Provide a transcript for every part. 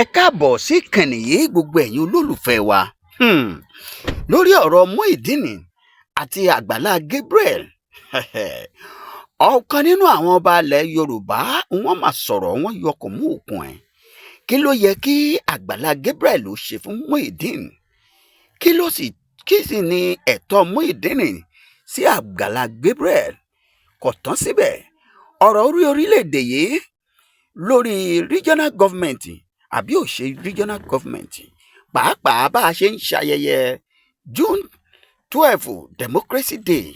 Ẹ káàbọ̀ sí ìkànnì yìí, gbogbo ẹ̀yin olólùfẹ́ wa. Lórí ọ̀rọ̀ Muyideen àti Àgbàlá Gabriel, ọ̀kan nínú àwọn ọba ilẹ̀ Yorùbá, wọ́n máa sọ̀rọ̀, wọ́n yọkọ̀ mú òkun ẹ̀. Kí ló yẹ kí Àgbàlá Gabriel ó ṣe fún Muyideen? Kí ló sì kí sì ni ẹ̀tọ́ Muyideen sí Àgbàlá Gabriel? Kò tán síbẹ̀. Ọ̀rọ̀ orí orílẹ̀-èdè yìí lórí regional government àbí ò ṣe regional government, pàápàá bá a ṣe ń ṣayẹyẹ June 12, Democracy Day.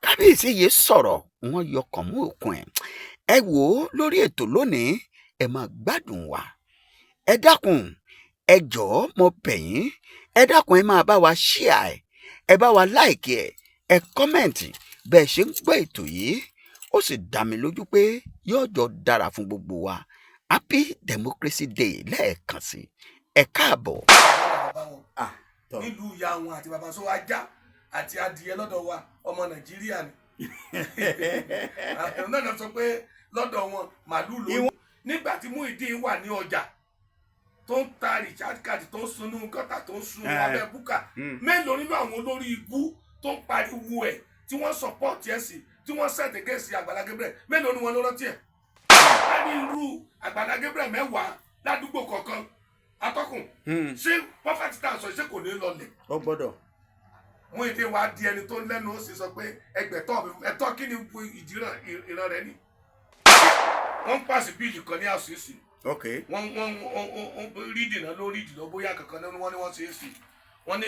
Kábíyèsí yìí sọ̀rọ̀, wọ́n yọkàn mú òkun ẹ̀. Ẹ wò ó lórí ètò lónìí, ẹ máa gbádùn wa. Ẹ dákun, ẹ jọ̀ọ́, mo bẹ̀ yín, ẹ dákun, ẹ máa bá wa share ẹ, ẹ bá wa like ẹ, ẹ comment bẹ́ẹ̀ ṣe ń gbọ́ ètò yìí. Ó sì dá mi lójú pé yóò jọ dára fún gbogbo wa. Happy Democracy Day lẹ́ẹ̀kan sí, ẹ káàbọ̀. Bàbá wọn Ah, tọ́. nílùú ìyá wọn àti bàbá sọ, ajá àti adìyẹ lọ́dọ̀ wa, ọmọ Nàìjíríà ni. Àwọn náà sọ pé lọ́dọ̀ wọn, màálù ló. Nígbà tí Muyideen wà ní ọjà tó ń ta recharge card, tó ń sunú gọ́tà, tó ń sun abẹ́ búkà, mélòó nínú àwọn olórí ibú tó ń pariwo ẹ̀, tí wọ́n support ẹ̀ sí, tí wọ́n set against Àgbàlá Gabriel, mélòó ni wọn ló rántí ẹ̀? Ká ní irú Àgbàlá Gabriel 10 ládùúgbò kọ̀ọ̀kan, atọ́kùn, ṣé poverty tá a sọ, ṣé kò ní lọlẹ̀? Ó gbọ́dọ̀. Muyideen wá di ẹni tó lẹ́nu, ó sì sọ pé ẹgbẹ̀tọ́ mi, ẹ̀tọ́ kí ni ìdíran ìran rẹ ní. Wọ́n ń pàṣẹ bill kan ní àṣìṣe. Wọ́n rídì náà ló rídì lọ, bóyá kankan náà wọ́n ní wọ́n ṣe é sí. Wọ́n ní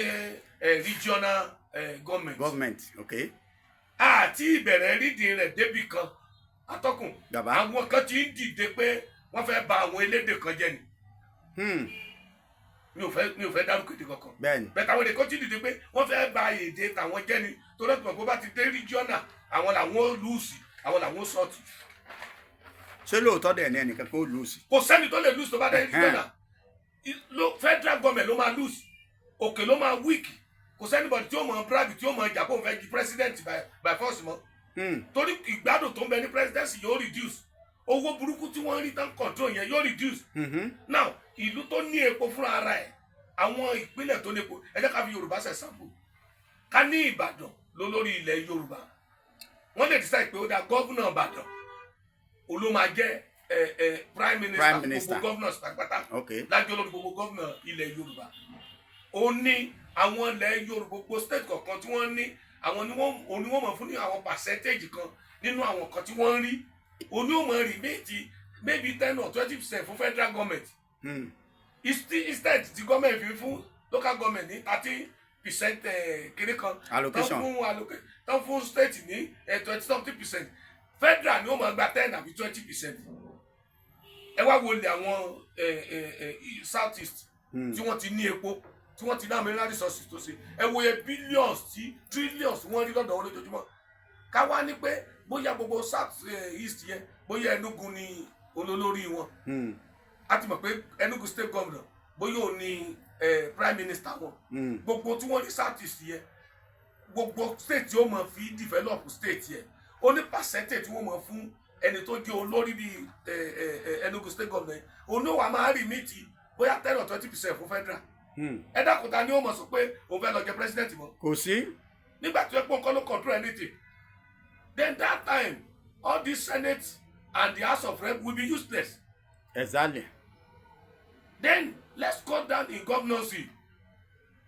regional government. Government, ok. Àti ìbẹ̀rẹ̀ rídì rẹ̀ débì kan, atọ́kùn, Bàbá. àwọn kan ti ń dìde pé wọ́n fẹ́ bà àwọn elédè kan jẹ́ ni. Mi ò fẹ́ dárúkọ èdè kankan. Bẹ́ẹ̀ táwọn èdè kan ti dìde pé wọ́n fẹ́ bà èdè tàwọn jẹ́ ni, torí ẹ̀tùmọ̀ pé bá ti dé regional, àwọn làwọn lose, àwọn làwọn sọ̀tì. Ṣé lóòótọ́ dẹ̀ ni ẹnìkan kó lose? Kò sẹ́ni tó lè lose tó bá dé regional. Federal government ló máa lose, òkè ló máa weak. Kò sẹ́ni bọ̀dì tí ó mọ̀ brag, tí ó mọ̀ jà kó fẹ́ di president by force mọ́, torí ìgbádùn tó ń bẹ ní presidency yóò reduce, owó burúkú tí wọ́n rí tán control yẹn yóò reduce. Now, ìlú tó ní epo fúnra ara ẹ̀, àwọn ìpínlẹ̀ tó ní epo, ẹ jẹ́ ká fi Yorùbá ṣe sample. Ká ní Ìbàdàn ló lórí ilẹ̀ Yorùbá, wọ́n lè decide pé ó dá governor Ìbàdàn, òun ló máa jẹ́ ẹ ẹ prime minister Prime minister. gbogbo governors pátápátá, lájọ́ lórí gbogbo governor ilẹ̀ Yorùbá. Ó ní àwọn ilẹ̀ Yorùbá, gbogbo state kọ̀ọ̀kan tí wọ́n ní, àwọn ni wọ́n, òun ni wọ́n mọ̀ fún ní àwọn percentage kan nínú àwọn kan tí wọ́n ń rí. Òun ni ó mọ̀ remit maybe 10 or 20% fún federal government. Instead tí government fi fún local government ní 13% kiri kan Allocation. tán fún tán fún state ní twenty something percent, federal ni ó máa gba 10 àbí 20%. Ẹ wá wo ilẹ̀ àwọn south east tí wọ́n ti ní epo, tí wọ́n ti ní àwọn mineral resources tó ṣe. Ẹ wo iye billions tí trillions tí wọ́n rí lọ́dọ̀ wọn lójoojúmọ́. Ká wá ní pé bóyá gbogbo south east yẹn, bóyá Enugu ni olólórí wọn. A ti mọ̀ pé Enugu State governor, bóyá òun ni prime minister wọn. Gbogbo tí wọ́n ní south east yẹn, gbogbo state tí ó mọ̀ fi develop state yẹn, ó ní percentage tí wọ́n mọ̀ fún ẹni tó jẹ́ olórí bíi Enugu State governor yẹn. Òun ní wàá máa remit bóyá 10 or 20% fún federal. Ẹ dákun, ta ni ó mọ̀ sọ pé òun fẹ́ lọ jẹ president mọ́? Kò sí. Nígbà tí wọ́n pọ́n kọ́ ló control anything. Then that time, all this Senate and the House of Rep will be useless. Then let's cut down in governorship.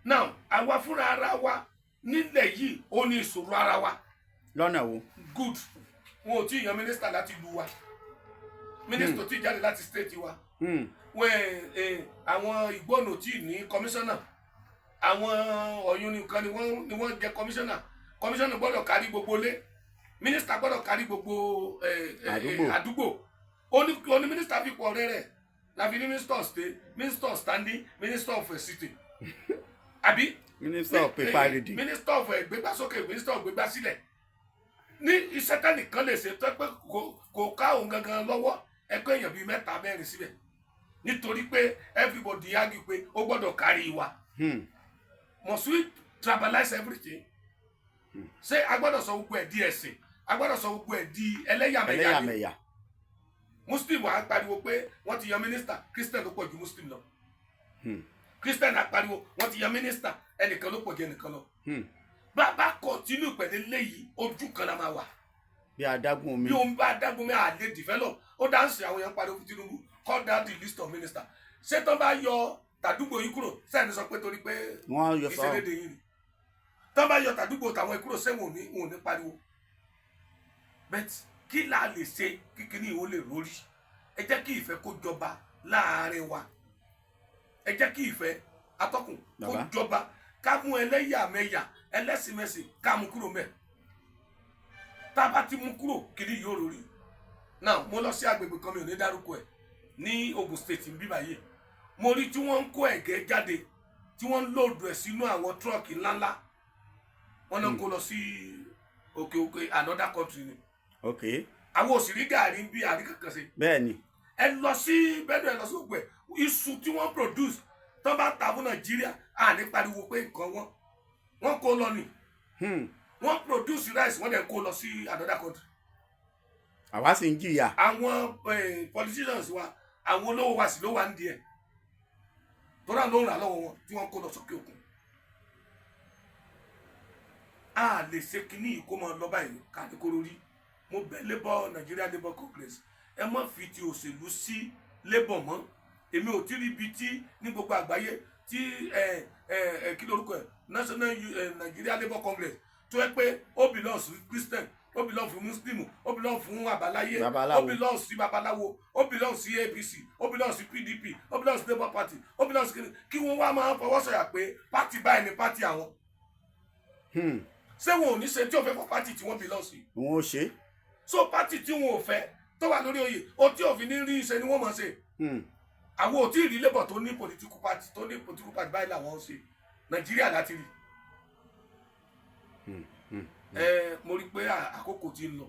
Now, àwa fúnra ara wa nílẹ̀ yìí, ó ní ìṣòro ara wa. Lọ́nà wo? Good. Wọn ò tí ì yan mínísítà láti ìlú wa, mínísítà ò tí ì jáde láti state wa. Wọn àwọn Ìgbónà ò tí ì ní kọmíṣánná, àwọn Ọ̀yún nìkan ni wọ́n jẹ kọmíṣánná. Kọmíṣánná gbọ́dọ̀ kárí gbogbo ilé, mínísítà gbọ́dọ̀ kárí gbogbo Àdúgbò. àdúgbò. Ó ní mínísítà fi pọ̀ rẹ́rẹ́ la fi ní minister of state, minister of standing, minister of city, àbí? Minister of paper reading. Minister of gbégbásókè, minister of gbégbásílẹ̀. Ní iṣẹ́ tẹ́nìkan lè ṣe tó pé kò ká òun gangan lọ́wọ́, ẹgbẹ́ èèyàn bíi mẹ́ta mẹ́rin síbẹ̀, nítorí pé everybody argue pé ó gbọ́dọ̀ kárí wa. Must we tribalize everything? Ṣé a gbọ́dọ̀ sọ gbogbo ẹ̀ di ẹ̀sìn? A gbọ́dọ̀ sọ gbogbo ẹ̀ di ẹlẹ́yàmẹ̀yà ni? Ẹlẹ́yàmẹ̀yà. Muslim wà á pariwo pé wọ́n ti yan mínísítà, Christian ló pọ̀ ju Muslim lọ. Christian á pariwo wọ́n ti yan mínísítà, ẹnìkan ló pọ̀ ju ẹnìkan lọ. Bàbá continue pẹ̀lú eléyìí, ojú kan la máa wà. Bí adágún omi. Bí òun bá dágun mi, à lè develop. Ó dáǹsì, àwọn èèyàn pariwo fún Tinubu, call down the list of minister. Ṣé tán bá yọ tàdúgbò yìí kúrò, sẹ́ni sọ pé torí pé Wọ́n yọ sọ. ìṣẹ̀lédè yìí ni? Tán bá yọ tàdúgbò tàwọn kúrò, sẹ́wọ̀n ní wọn ò ní pariwo? But kí la lè ṣe kíkiní ìwọ lè rórí? Ẹ jẹ́ kí ìfẹ́ kó jọba láàárín wa. Ẹ jẹ́ kí ìfẹ́, atọ́kùn, kó Bàbá. jọba. Ká mú ẹlẹ́yàmẹ̀yà, ẹlẹ́sìnmẹ̀sìn, ká mú kúrò mẹ́. Tá a bá ti mú kúrò, kiri yóò rórí. Now, mo lọ sí agbègbè kan, mi ò ní dárúkọ ẹ̀, ní Ogun State ń bí báyìí. Mo rí tí wọ́n ń kó ẹ̀gẹ́ jáde, tí wọ́n ń load ẹ̀ sínú àwọn truck ńláńlá. Wọ́n náà ń kó lọ sí òkè òkè, another country ni. Àwọn òsìrí gàrí ń bí àrí kankan ṣe. Bẹ́ẹ̀ ni. Ẹ lọ sí Benue, ẹ lọ sí ògbẹ, iṣu tí wọ́n produce tó bá ta fún Nàìjíríà, à ní pariwo pé nǹkan wọn. Wọ́n kó lọ ni. Wọ́n produce rice, wọ́n dẹ̀ kó lọ sí another country. Àwa sì ń jìyà. Àwọn politicians wa, àwọn olówó wa sì ló wà ń di ẹ̀ tọ́lá ló ń rà lọ́wọ́ wọn tí wọ́n kó lọ sókè òkun. A lè ṣe kínní yìí kó máa lọ báyìí káàdì kóró rí. Mo bẹ̀ Labour, Nigeria Labour Congress, ẹ má fi ti òṣèlú sí Labour mọ́. Èmi ò tí rí ibi tí ní gbogbo àgbáyé tí ẹ ẹ ẹ kí lórúkọ ẹ, National Nigeria Labour Congress, tó yẹ pé ó belong sí Christian, ó belong fún Muslim, ó belong fún àbáláyé, Babaláwo. ó belong sí babaláwo, ó belong sí APC, ó belong sí PDP, ó belong sí Labour Party, ó belong sí kí, kí wọ́n wá máa fọwọ́ sọ̀yà pé party báyìí ni party àwọn. Ṣé wọn ò ní ṣe tí ò fẹ́ fọ́ party tí wọ́n belong sí? Wọn ò ṣe. So party tí wọn ò fẹ́ tó wà lórí oyè o, tí òfin ní rí iṣẹ́ ni wọ́n mọ̀ ṣe. Àwọn ò tí ì rí Labour tó ní political party, tó ní political party báyìí làwọn ń ṣe. Nàìjíríà láti rí. Ẹ mo rí i pé àkókò ti ń lọ,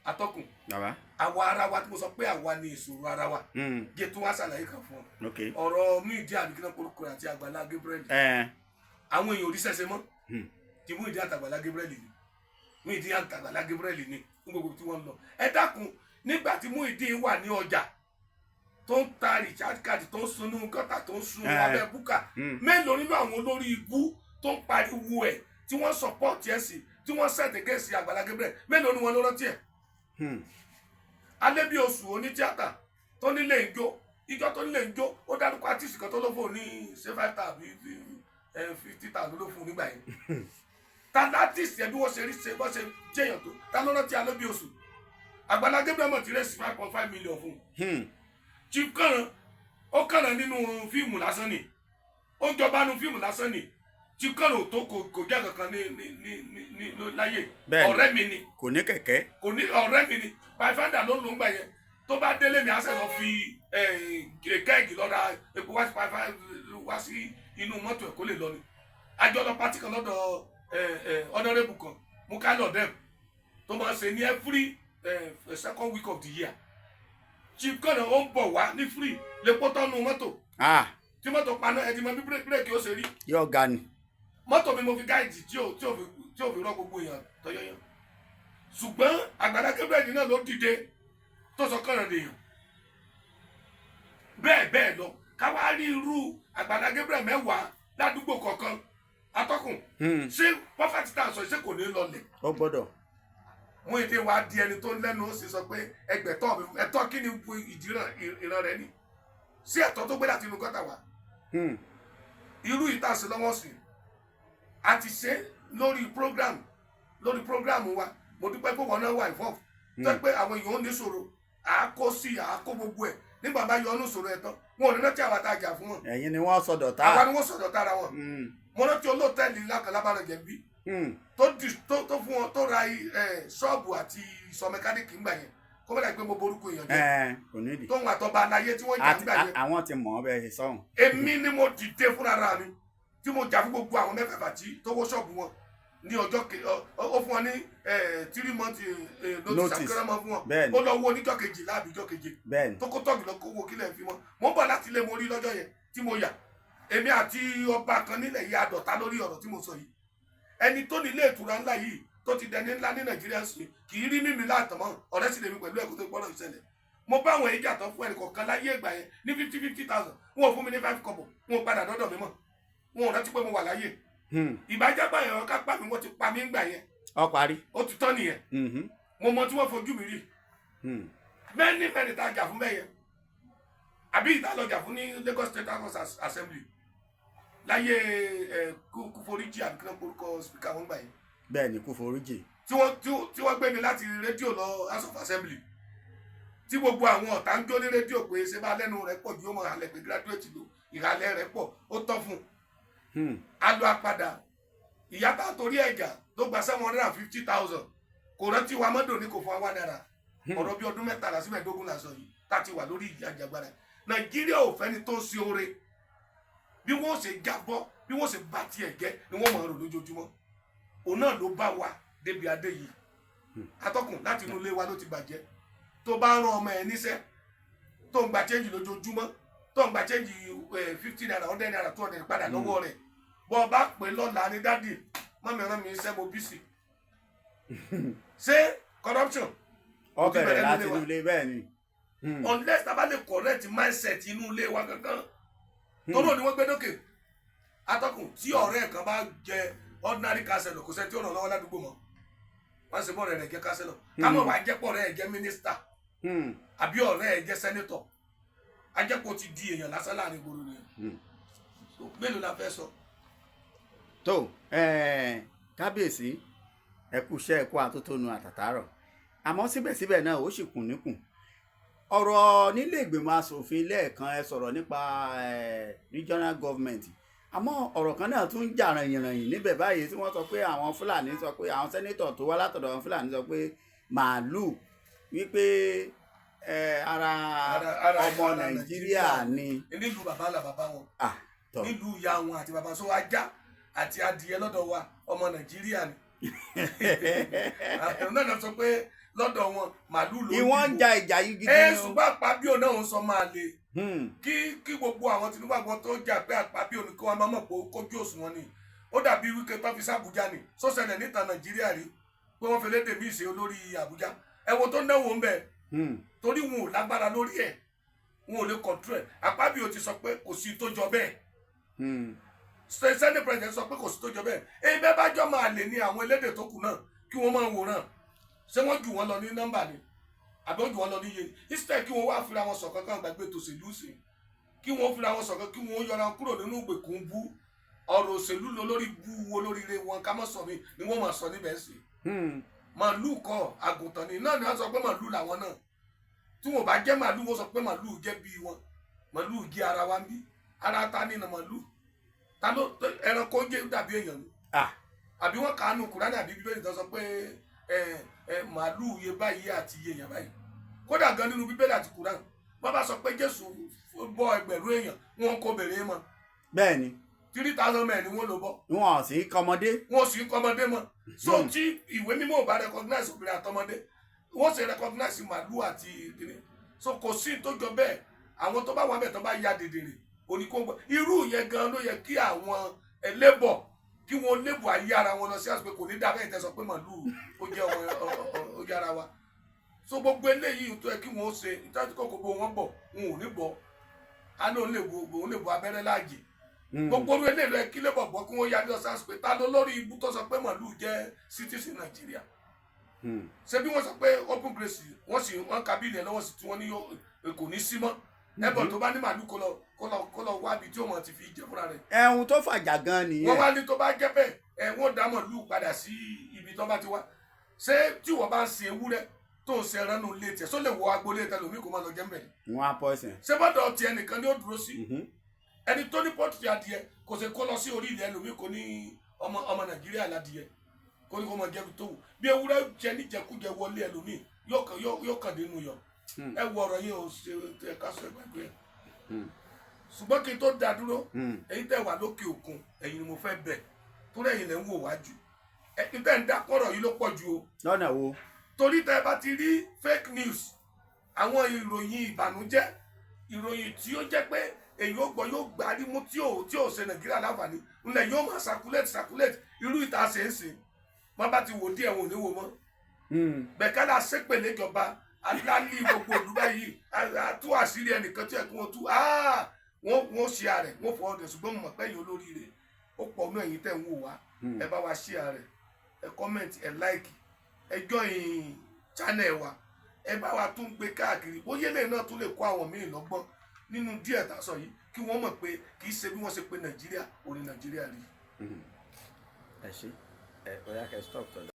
atọ́kùn. Bàbá. Àwa ara wa tí mo sọ pé àwa ni ìṣòro ara wa, jẹ́ tó wá ṣàlàyé kan fún ọ. Ọ̀rọ̀ Muyideen àbíkínà korúkọ rẹ̀ àti Àgbàlá Gabriel, àwọn èèyàn ò rí sẹ́sẹ́ mọ́. Tí Muyideen àtàgbàlá Gabriel ni, Muyideen àtàgbàlá Gabriel ni ní gbogbo tí wọ́n ń lọ. Ẹ dákun, nígbà tí Muyideen wà ní ọjà tó ń ta recharge card, tó ń sunú gọ́tà, tó ń sun abẹ́ búkà, mélòó nínú àwọn olórí ibú tó ń pariwo ẹ̀, tí wọ́n support ẹ̀ sí, tí wọ́n set against Àgbàlá Gabriel, mélòó ni wọ́n ló rántí ẹ̀? Alẹ́ bí oṣù onítíátà tó nílé ìjó, ìjọ tó nílé ìjó, ó dárúkọ artist kan tó ló fún un ní ṣé 5,000 àbí 50,000 ló fún un nígbà yẹn. Ta l'artist yẹn, bí wọ́n ṣe rí, ṣe bọ́ ṣe jẹ́yàn tó, ta ló rántí alẹ́ bí oṣù? Àgbàlá Gabriel mọ̀ tí rẹ̀ sí 5.5 million fún un. Chief Kànràn, ó kànràn nínú fíìmù lásán ni, ó ń jọba nínú fíìmù lásán ni. Chief Kànràn ò tó, kò jẹ́ kankan ní láyé. Bẹ́ẹ̀ni. Ọ̀rẹ́ mi ni. Kò ní kẹ̀kẹ́. Kò ní, ọ̀rẹ́ mi ni. Pàfẹ́ndà ló ń lò ń gbà yẹn. Tó bá délé mi, á sẹ̀ lọ fi keg lọ ra epo wá sí wá sí inú mọ́tò ẹ̀ kó lè lọ ni. Àjọ lọ party kan lọ́dọ̀ honourable kan, Mukailo Dem, tó máa ń ṣe ní every second week of the year. Chief Kànnà, ó ń bọ̀ wá ní free lè pọ́ tọ́nu mọ́tò. Ah. Tí mọ́tò paná, ẹ ti mọ bí bírèkì ó ṣe rí. Yóò ga ni. Mọ́tò mi mo fi guide tí ò fi rọ́ gbogbo èèyàn tọ́yọ́yọ́. Ṣùgbọ́n Àgbàlá Gabriel náà ló dìde tó sọ kànáà dèèyàn bẹ́ẹ̀ bẹ́ẹ̀ lọ. Káwá rí irú Àgbàlá Gabriel 10 ládùúgbò kọ̀ọ̀kan, atọ́kùn, ṣé poverty tá a sọ, ṣé kò ní lọlẹ̀? Ó gbọ́dọ̀. Muyideen wá di ẹni tó lẹ́nu, ó sì sọ pé ẹgbẹ̀tọ́ mi, ẹ̀tọ́ kí ni ìdíran ìran rẹ ní sí ẹ̀tọ́ tó gbé láti inú gọ́tà wá? Irú ìtàsí lọ́wọ́ sí a ti ṣe lórí program wa. Mo dúpẹ́ pé wọn náà wà involve, tó yẹ pé àwọn èèyàn ò ní ṣòro, àákó sí àákó gbogbo ẹ̀. Nígbà bá yọ ọ́nù ṣòro ẹ̀ tán, wọn ò ní rántí àwọn àtàjà fún wọn. Ẹ̀yin ni wọ́n sọdọ̀ tá. Àwa ni wọ́n sọ̀dọ̀ tára wọn. Mo rántí olóòtẹ́ẹ̀lì ńlá kan lábàrẹ̀ bí tó di tó fún wọn, tó ra ṣọ́ọ̀bù àti ìsọ mẹkáníìkì ńgbà yẹn, kó mẹ́ta pé mo borúkọ èèyàn jẹ́. Ẹ kò nídìí. Tóun àtọba aláyé tí wọ́n jà ńgbà yẹn. Àwọn ti mọ̀ ọ́ bẹ́ẹ̀ ṣe sọ́hùn. Èmi ni mo dìde fúnra mi tí mo jà fún gbogbo àwọn mẹ́fẹ̀ẹ̀fà tí tó wọ́ ṣọ́ọ̀bù wọn ní ọjọ́ ó fún wọn ní 3 months notice. Notice. Àkẹ́rẹ́ mọ́ fún wọn. Bẹ́ẹ̀ni. Ó lọ wo oníjọ́ kejìlá àbí ìjọ́ keje Bẹ́ẹ̀ni. tó kó tọ́ọ̀gì lọ kó wo kílẹ̀ fi mọ́. Mo ń bọ̀ láti ilé, mo rí lọ́jọ́ yẹn tí mo yà, èmi àti ọba kan nílẹ̀ yìí àdọ̀tá lórí ọ̀rọ̀ tí mo sọ yìí. Ẹni tó ní ilé ìtura ńlá yìí, tó ti dẹni ńlá ní Nàìjíríà sí, kì í rí mímí láàtọ̀ mọ́. Ọ̀rẹ́ sì lèmi pẹ̀lú ẹ̀kọ́ tó gbọ́dọ̀ ìṣẹ̀lẹ̀. Mo bá àwọn ìjà tó fún ẹnì kọ̀ọ̀kan láyé ìgbà yẹn ní 50-50 thousand. Wọn ò fún mi ní 5 kọ́bọ̀. Wọn ò padà dọ́dọ̀ mi mọ́. Wọn ò rántí pé mo wà láyé. Ìbájágbá yẹn ká pa mi, wọ́n ti pa mí ńgbà yẹn. Ọ parí. Ó ti tán nìyẹn. Mo mọ tí wọ́n fojú mi rí. Many many tá a jà fún bẹ́ẹ̀ yẹn, àbí ìta lọ jà fún ní Lagos State House Assembly láyé ẹ Kúforíjì, àbí kí ló ń porúkọ speaker wọn gbà yẹn? Bẹ́ẹ̀ ni, Kúforíjì. Tí wọ́n gbé mi láti rédíò lọ House of Assembly, tí gbogbo àwọn ọ̀tá ń jó ní rédíò pé ṣé bá lẹ́nu rẹ̀ pọ̀ ju, ó mọ̀ àlẹ́ pé graduate lò, ìhàlẹ̀ rẹ̀ pọ̀, ó tọ́ fún un. A lọ apàdà ìyá tá a torí ẹ̀jà tó gba 750,000, kò rántí wa mọ́dọ̀ ní kò fún wa náírà. Ọ̀rọ̀ bí ọdún 13 sí 15 là sọ yìí tá a ti wà lórí ìjà àjàgbára. Nàìjíríà ò fẹ́ni tó ń ṣe oore. Bí wọ́n ṣe jábọ́, bí wọ́n ṣe bá tiẹ̀ jẹ́ ni wọ́n máa rò lójoojúmọ́. Òun náà ló bá wa débi adé yìí. Atọ́kùn, láti inú ilé wa ló ti bàjẹ́. Tó bá rán ọmọ ẹ níṣẹ́, tó ń gba change lójoojúmọ́, tó ń gba change ₦50, ₦100, 200 padà lọ́wọ́ rẹ̀, bọ́ ọ bá pè lọ́la ní, "Daddy, mummy rán mi iṣẹ́, mo busy." Ṣé corruption Ó ti bẹ̀rẹ̀ bẹ̀rẹ̀ láti nílé wa. inú ilé, bẹ́ẹ̀ ni. Unless tá a bá lè correct mindset inú ilé wa gangan tó náà ni wọ́n gbé dókè. Atọ́kùn, tí ọ̀rẹ́ kan bá jẹ ordinary councillor, kò sẹ́ni tí ó ràn lọ́wọ́ ládùúgbò mọ́. Wọ́n sì bọ́ ọ̀rẹ́ rẹ̀ jẹ́ councillor, kámọ̀ wá jẹ́ pọ̀ ọ̀rẹ́ ẹ̀ jẹ́ minister àbí ọ̀rẹ́ ẹ̀ jẹ́ senator, ajẹ́pọ̀ ti di èèyàn lásán láàrin ìgboro nìyẹn. So mélòó la fẹ́ sọ? Tó kábíyèsí, ẹ kú iṣẹ́, ẹ kú àtótónu àtàtàrọ̀. Àmọ́ síbẹ̀síbẹ̀ náà, ó sì kùn níkùn ọ̀rọ̀ nílé ìgbìmọ̀ asòfin lẹ́ẹ̀kan. Ẹ sọ̀rọ̀ nípa regional government, àmọ́ ọ̀rọ̀ kan náà tún ń jà ràyìnràyìn níbẹ̀ báyìí tí wọ́n sọ pé àwọn Fúlàní sọ pé, àwọn senator tó wá látọ̀dọ̀ àwọn Fúlàní sọ pé màálù wípé ara ọmọ ara Nàìjíríà ni. Nílùú bàbá là bàbá wọn. Ah, tọ́. Nílùú ìyá wọn àti bàbá sọ, ajá àti adìyẹ lọ́dọ̀ wa, ọmọ Nàìjíríà ni. Àwọn náà sọ pé lọ́dọ̀ wọn, màálù ló ń Ìwọ́n ń dìbò. ja ìjà yìí gidi Ẹ ni o. Ṣùgbọ́n Àpábíò náà ń sọ máa le. Kí gbogbo àwọn Tinubu, àwọn tó jà pé Àpábíò ní kí wọ́n máa mọ̀ pé ó kójú òṣùwọ̀n ni. Ó dàbí Wike tó fi sàbújá ni. Sọ́sẹ̀lẹ̀ níta Nàìjíríà rí pé wọ́n fi lédè míì ṣe olórí Àbújá? Ẹ wo tó náwó ń bẹ̀. Torí wọn ò lágbára lórí ẹ̀, wọn ò lè control ẹ̀. Àpábíò ti sọ pé kò sí tó jọ bẹ́ẹ̀. Senate president sọ pé kò sí tó jọ bẹ́ẹ̀. Èyí bẹ́ẹ̀ bá jọ máa lè ní àwọn elédè tó kù náà kí wọ́n máa wòran. Ṣé wọ́n jù wọ́n lọ ní nọ́mbà ni, àbí wọ́n jù wọ́n lọ ní iye? Instead kí wọ́n wá fira wọn ṣọ̀kan, kan gbàgbé tòṣèlú sí, kí wọ́n fira wọn ṣọ̀kan, kí wọ́n yọra wọn kúrò nínú ìgbèkùn bú ọ̀rọ̀ òṣèlú lọ lórí bú wo lóríire wọn, ká mọ̀ sọ mi ni wọ́n máa sọ níbẹ̀ sí. Màálù kọ́, àgùntàn ni náà ni wọ́n sọ pé màálù làwọn náà. Tí wọn bá jẹ́ màálù, wọ́n sọ pé màálù jẹ́ bí wọn, màálù jẹ́ ara wa ń bí. Ara ta ni nà màálù? Ta ló ẹranko jẹ́ dàbí èèyàn ni? Ah. Àbí wọ́n kàánú Kùránì àbí Bíbélì tó sọ pé ẹ ẹ màálù iye báyìí àti iye èèyàn báyìí? Kódà gan nínú Bíbélì àti Kùránì, wọ́n bá sọ pé Jésù bọ́ 1,000 èèyàn, wọn kò béèrè mọ́. Bẹ́ẹ̀ ni. 3,000 men ni wọ́n lò bọ́. Wọn ò sí kọmọdé. Wọn sì ń kọ́mọdé mọ́. So tí ìwé mímọ́ ò bá recognize obìnrin àtọmọdé, wọ́n sì recognize màálù àti kìnìún. So kò sí tó jọ bẹ́ẹ̀. Àwọn tó bá wà bẹ́ẹ̀, tó bá ya dèdèrè oníkóńgbò, irú yẹn gan ló yẹ kí àwọn labour, kí wọ́n labour ayé ara wọn lọ sí àsìkò. Kò ní dábẹ́ ìtẹ́sọ pé màálù ó jẹ́ ọmọ ó jẹ́ ara wa. So gbogbo eléyìí tó yẹ kí wọ́n ṣe ìtọ́jú kòkó bó wọn bọ̀, wọn ò ní bọ̀. Á ní òun lè bo abẹ́rẹ́ láàyè. Gbogbo orú eléyìí ló yẹ kí labour gbọ́, kí wọ́n yá lọ sí pé ta ló lórí ibú tó sọ pé màálù jẹ́ citizen Nàìjíríà? Ṣé bí wọ́n sọ pé open grazing, wọ́n sì wọ́n ka bill ẹ̀ lọ́wọ́ sí tí wọ́n ní kò ní sí mọ́. Ẹbọ tó bá ní màálù, kó lọ wábi tí ó mọ̀ ti fi jẹ fúnra rẹ̀. Ẹ̀hún tó fàjà gan nìyẹn. Wọ́n wá ní tó bá jẹ́ bẹ́ẹ̀, ẹ̀ wọ́n dá màálù padà sí ibi tó bá ti wá. Ṣé tí wọ́n bá ń sin ewúrẹ́ tó ń sin ẹran nù lé tiẹ̀, só lè wọ agboolé tẹlòmíì kó má lọ jẹ́ mbẹ̀? Wọn á poison. Ṣé bọ́dọ̀ tiẹ̀ nìkan ni ó dúró sí? Ẹni tó ní poultry adìẹ kò ṣe kó lọ sí orí ilẹ̀ ẹlòmíì, kò ní ọmọ Nàìjíríà ládìẹ, kó ní kó mọ jẹbi tó wù. Bí ewúrẹ́ jẹ níjẹkújẹ wọlé ẹlòmíì, yóò kàn dénú yọ. Ẹ wo ọ̀rọ̀ yìí ò ṣe ẹ ká sọ ẹgbàgbé ẹ. Ṣùgbọ́n kí n tó dá dúró, ẹ̀yin tẹ́ wà lókè òkun, ẹ̀yin ni mo fẹ́ bẹ̀, torí ẹ̀yin lẹ́ ń wò wájú. Ẹ̀yin tẹ́ ń dá kọ́rọ̀ yìí ló pọ̀ ju o. Lọ́nà wo? Torí tẹ́ bá ti rí fake news, àwọn ìròyìn ìbànújẹ́, ìròyìn tí ó jẹ́ pé èyí ó gbọ́ yóò gbárí mú, tí ò ṣe Nàìjíríà láǹfààní ńlẹ̀, yóò máa circulate. Irú ìta ṣe é ṣe wọ́n bá ti wò díẹ̀, wọn ò ní wò mọ́. Bẹ̀kálà ṣépèlé ìjọba. Alálì gbogbo òdúbà yìí a tú àṣírí ẹnìkan tí ẹ kí wọ́n tú. Wọ́n ṣe àrẹ, wọ́n fọwọ́ dẹ̀, ṣùgbọ́n mo mọ̀ pé ẹ̀yin olóríire ó pọ̀ nú ẹ̀yin tẹ̀ ń wò wá. Ẹ bá wa share rẹ̀, ẹ comment, ẹ like, ẹ join channel wa, ẹ bá wa tún gbé káàkiri. Bóyá eléyìí náà tún lè kó àwọn míì lọ́gbọ́n nínú díẹ̀ tá a sọ yìí, kí wọ́n mọ̀ pé kì í ṣe bí wọ́n ṣe pé Nàìjíríà orí Nàìjíríà rí. Ẹ ṣe ẹ ọ̀yá kẹ stop tọ́lá.